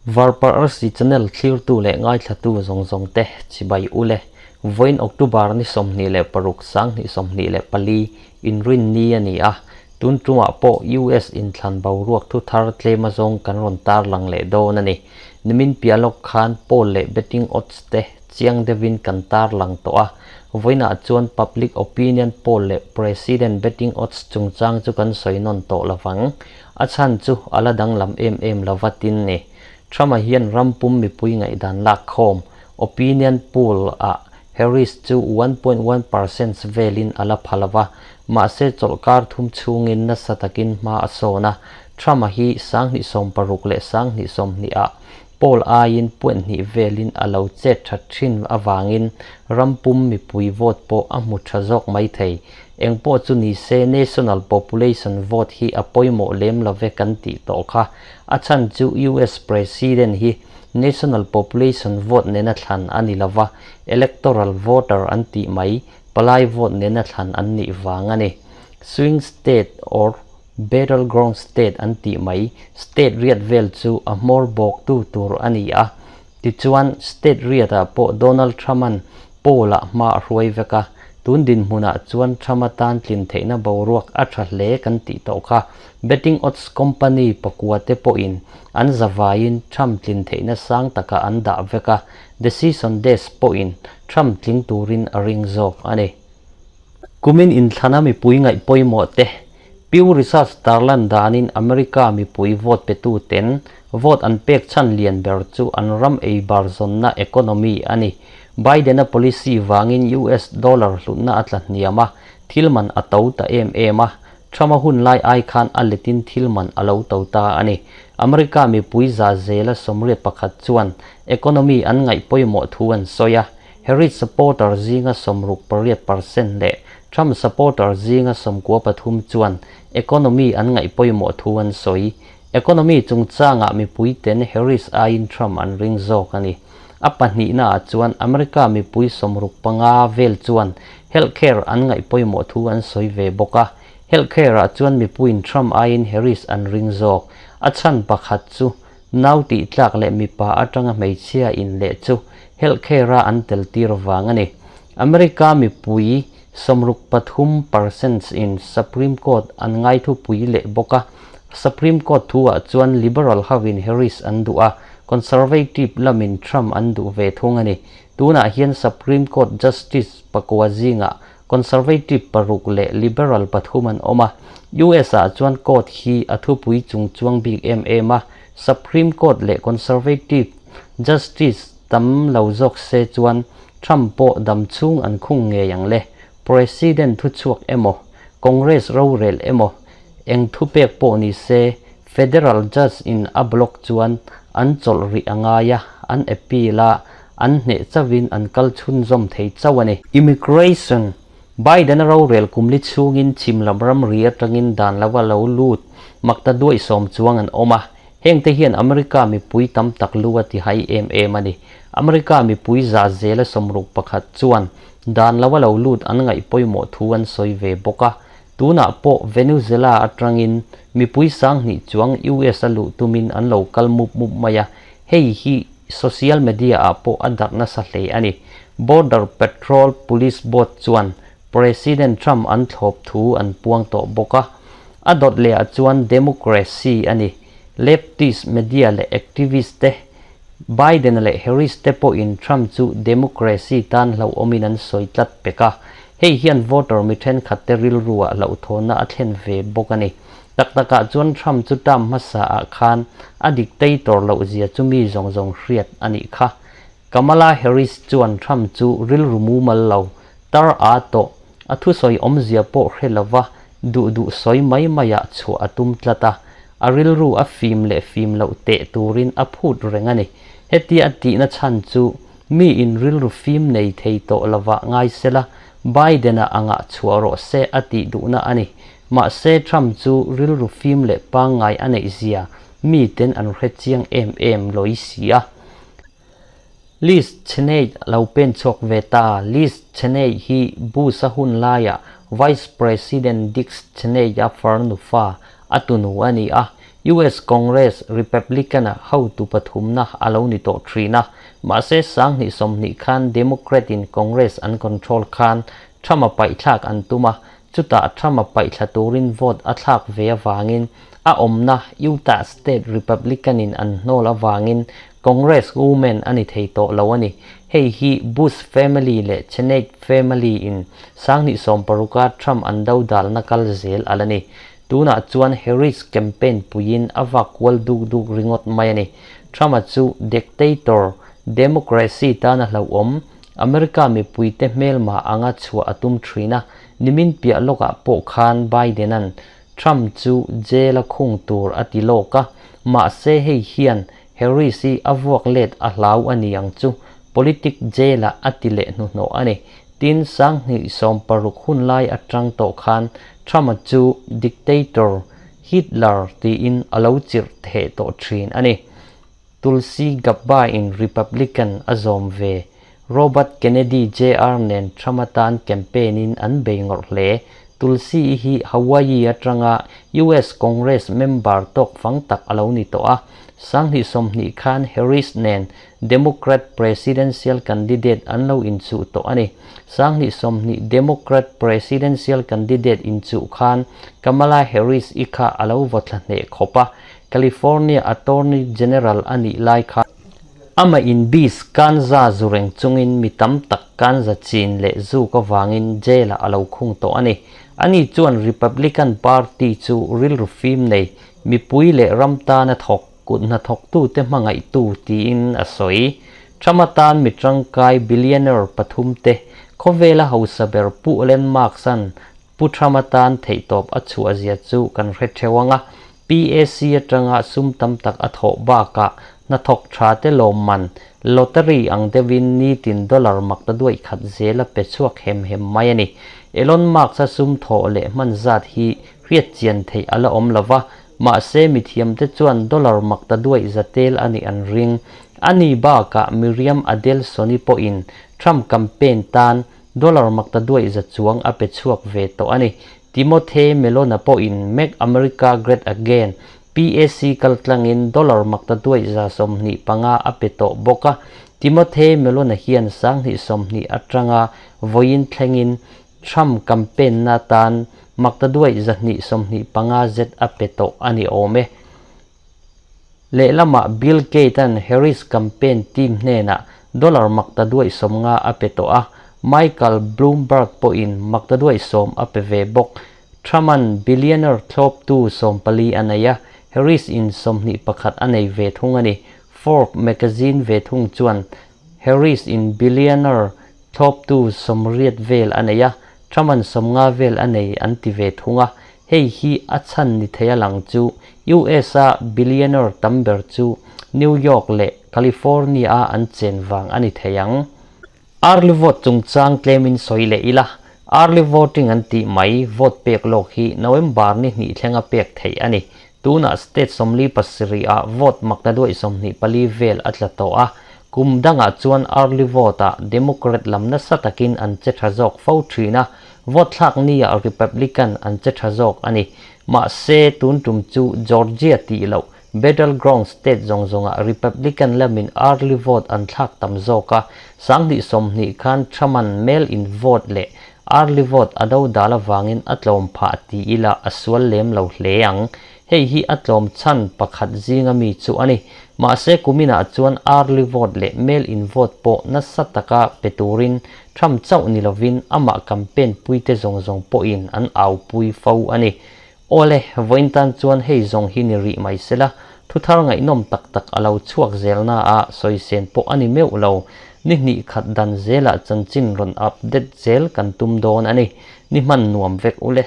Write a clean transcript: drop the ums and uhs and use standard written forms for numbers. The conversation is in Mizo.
Varparh Arsi Channel thlirtu leh ngaithlatu zawng zawng te chibai ule. Vawiin October ni 26 2024 inrin ni a ni a, tun tumah pawh US inthlan boruak thu thar tlem azawng kan rawn tarlang leh dawn a ni. Nimin piah lawk khan poll leh betting odds te chiang deuhin kan tarlang tawh a, vawiinah chuan public opinion poll leh president betting odds chungchang chu kan sawi nawn tawh lovang. A chhan chu a la danglam em em lova tin ni. Trump-a hian ram pum mipui ngaihdan lak khawm, opinion poll, ah Harris chu 1.1% velin a la pha lova, mahse chawlhkar thum chhungin nasa takin hma a sawn a. Trump-a hi 2016 leh 2020 ah poll aiin point hnih velin a lo chet tha thin avangin ram pum mipui vote pawh a hmu tha zawk mai thei. Engpawh chu ni se national population vote hi a pawimawh lem love kan tih tawh kha. A chhan chu US President hi national population vote nena thlan a ni lova, electoral voter an tih mai palai vote nena thlan an nih vang a ni. Swing state or battleground state an tih mai state riat vel chu a hmawr bawktu tur a ni a. Tichuan state riatah pawh Donald Trump-a'n poll-ah hma a hruai vek a, tun dinhmunah chuan Trump-a tan tlin theihna boruak a tha hle kan tih tawh kha. Betting odds company pakua te pawhin an zavaiin Trump tlin theihna sang takah an dah vek a, Decision Desk pawhin Trump tling turin a ring zawk a ni. Kumin inthlana mipui ngaih pawimawh te Pew Research tarlan danin America mipui vote petu ten vote an pek chhan lian ber chu an ram ei bar zawnna economy a ni. Biden-a policy vangin US dollar hlutna a tla hniam a, thil man a to ta em em a, Trump-a hun lai ai khan a letin thil man a lo to ta a ni. America mipui za zela 81 chuan economy an ngaih pawimawh thu an sawi a, Harris supporter zinga 68% leh Trump supporter zinga 93 chuan economy an ngaih pawimawh thu an sawi. Economy chungchangah mipui ten Harris aiin Trump an ring zawk a ni. A pahnihnaah chuan America mipui 65 vel chuan healthcare an ngaih pawimawh thu an sawi ve bawk a. Healthcare-ah chuan mipuiin Trump aiin Harris an ring zawk. A chhan pakhat chu Nau tih tlak leh mipa atanga hmeichhia in leh chu healthcare-a an tel tir vang a ni. America mipui 63% in Supreme Court an ngaithupui leh bawk a. Supreme Court thu-ah chuan Liberal hoin Harris an duh a, Conservative lamin Trump an duh ve thung a ni. Tunah hian Supreme Court Justice pakua zingah Conservative paruk leh Liberal pathum an awm a. US-ah chuan court hi a thupui chung chuang bik em em a, Supreme Court leh Conservative Justice tam lo zawk se chuan Trump pawh dam chhung an khung ngei ang le. President thuchhuak emaw, Congress rorel emaw, eng thupek pawh ni se Federal Judge in a block chuan an chawlh rih a ngai a, an appeal a, an hneh chauhin an kal chhunzawm thei chauh a ni. Immigration, Biden-a rorel kumli chhungin chhim lam ramri atangin dan lova lo lut makta duai sawm chuang an awm a, hengte hian America mipui tam tak lu a ti hai em em a ni. America mipui za zela 61 chuan dan lova lo lut an ngaih pawimawh thu an sawi ve bawk a, Tunah pawh Venezuela atangin mipui 2000 chuang US a luh tumin an lo kal mup mup mai a, hei hi social media ah pawh a darh nasa hle a ni. Border Patrol Police Board chuan President Trump an thlawp thu an puang tawh bawk a. A dawt lehah chuan democracy a ni. Leftist media leh activist te, Biden leh Harris te pawhin Trump chu democracy tan hlauhawmin an sawi tlat pek a, hei hian voter mi thenkhat te rilruah hlauhthawnna a thlen ve bawk a ni. Tak takah chuan Trump chu term hmasa ah khan a dictator loh zia chu mi zawng zawng hriat a nih kha. Kamala Harris chuan Trump chu rilru mumal lo, tar a tawh, a thusawi awmzia pawh hre lova duh duh sawi mai maiah chhuah a tum tlat a, a rilru a fim leh fim loh teh turin a phut reng a ni. Hetia a tihna chhan chu mi in rilru fim nei thei tawh lovah ngai sela Biden-a angah chhuah rawh se a tih duhna a ni. Mahse Trump chu rilru fim leh pangngai a neih zia miten an hre chiang em em lawi si a. Liz Cheney lo pen chhuak ve ta. Liz Cheney hi Bush-a hun laiah Vice President Dick Cheney-a farnu fa a tunu a ni a. US Congress Republican-a hotu pathumna a lo ni tawh thin a, mahse 2020 khan Democrat-in Congress an control khan Trump-a paihthlak an tum a, chutah Trump-a paihthla turin vote a thlak ve avangin a awmna Utah State Republican-in an hnawl avangin Congress woman a ni thei tawh lo a ni. Hei hi Bush family leh Cheney family-in 2016-a Trump an dodalna kal zel a la ni. Tunah chuan Harris campaign puiin a vak kual duk duk ringawt mai a ni. Trump-a chu dictator, democracy tana hlauhawm, America mipuite hmelma anga chhuah a tum thin a, nimin piah lawkah pawh khan Biden-a'n Trump chu jail-a khung tur a ti lawk a, mahse hei hian Harris-i a vuak let a hlau a ni ang chu, politic jail-ah a ti leh hnuhnawh a ni. Tin, 2016 hun lai atang tawh khan Trump-a chu dictator, Hitler tiin a lo chirh theh tawh thin a ni. Tulsi Gabbard-in Republican a zawm ve. Robert Kennedy JR nen Trump-a tan campaign-in an bei ngawrh hle. Tulsi-i hi Hawaii atanga US Congress member tawk fang tak a lo ni tawh a. 2020 khan Harris nen Democrat presidential candidate an lo inchuh tawh a ni. 2020 Democrat presidential candidate inchuh khan Kamala Harris-i kha a lo vaw thla hneh khawp a, California Attorney General a nih lai khan Amah in bis kanza zu reng chungin mi tam tak kanza chin leh zuk avangin jail-ah a lo khung tawh a ni. Ani chuan Republican Party chu rilru fim nei, mipui leh ram tana thawk, kut hnathawktute hmangaihtu tiin a sawi. Trump atan mi tangkai billionaire pathumte khawvela hausa ber Pu Elon Musk-a'n Pu Trump atan theihtawp a chhuah zia chu kan hre theuh ang a, PAC atanga sum tam tak a thawh bakah hnathawk tha te lawmman lottery ang deuhin nitin dollar makta duaih khat zel a pe chhuak hem hem mai a ni. Elon Musk-a sum thawh leh hman zat hi hriat chian theih a la awm lo va, mahse mithiamte chuan dollar makta duaih za tel a nih an ring. Ani bakah Miriam Adelson-i pawhin Trump campaign tan Dollar makta duaih za chuang a pe chhuak ve tawh a ni. Timothy Melona pawhin Make America Great Again, PAC kaltlangin dollar makta duaih 25 a pe tawh bawk a. Timothy Melona hian 2020 atanga vawiin thlengin Trump campaign na tan makta duaih 225 zet a pe tawh a ni awm e. Lehlamah Bill Gates-a'n Harris campaign team hnenah dollar makta duaih 50 a pe tawh a, Michael Bloomberg pawhin makta duaih 10 a pe ve bawk. Trump-a'n billionaire thlawptu 14 a nei a, Harris-in 21 a nei ve thung a ni. Forbes magazine ve thung chuan Harris-in billionaire thlawptu 80 vel a nei a, Trump-a'n 50 vel a nei an ti ve thung a. Hei hi a chhan ni thei a lang chu US-a billionaire tam ber chu New York leh California-a an chen vang a ni thei ang. Early vote chungchang tlemin sawi leh ila, early voting an tih mai vote pek lawk hi November ni hnih thlenga pek theih a ni. Tunah state 47-ah vote makna duaih 24 vel a tla tawh a, kum dangah chuan early vote-ah Democrat lam nasa takin an che tha zawk fo thin a, vote thlak nia Republican an che tha zawk a ni. Mahse, tun tum chu Georgia tih loh battleground state zawng zawngah Republican lamin early vote an thlak tam zawk a, 2020 khan Trump-a'n mail-in vote leh early vote a do dal avangin a tlawm phah ti ila a sual lem lo hle ang. Hei hi a tlawm chhan pakhat zinga mi chu a ni. Mahse, kuminah chuan early vote leh mail-in vote pawh nasa taka pe turin Trump chauh ni lovin amah campaign puite zawng zawng pawhin an au pui fo a ni. Awle, vawiin tan chuan hei zawng hi ni rih mai sela, thu thar ngaihnawm tak tak a lo chhuak zelna a sawisen pawh a ni meuh lo. Ni hnih khat dan zelah chanchin rawn update zel kan tum dawn a ni. Ni hman nuam vek ule.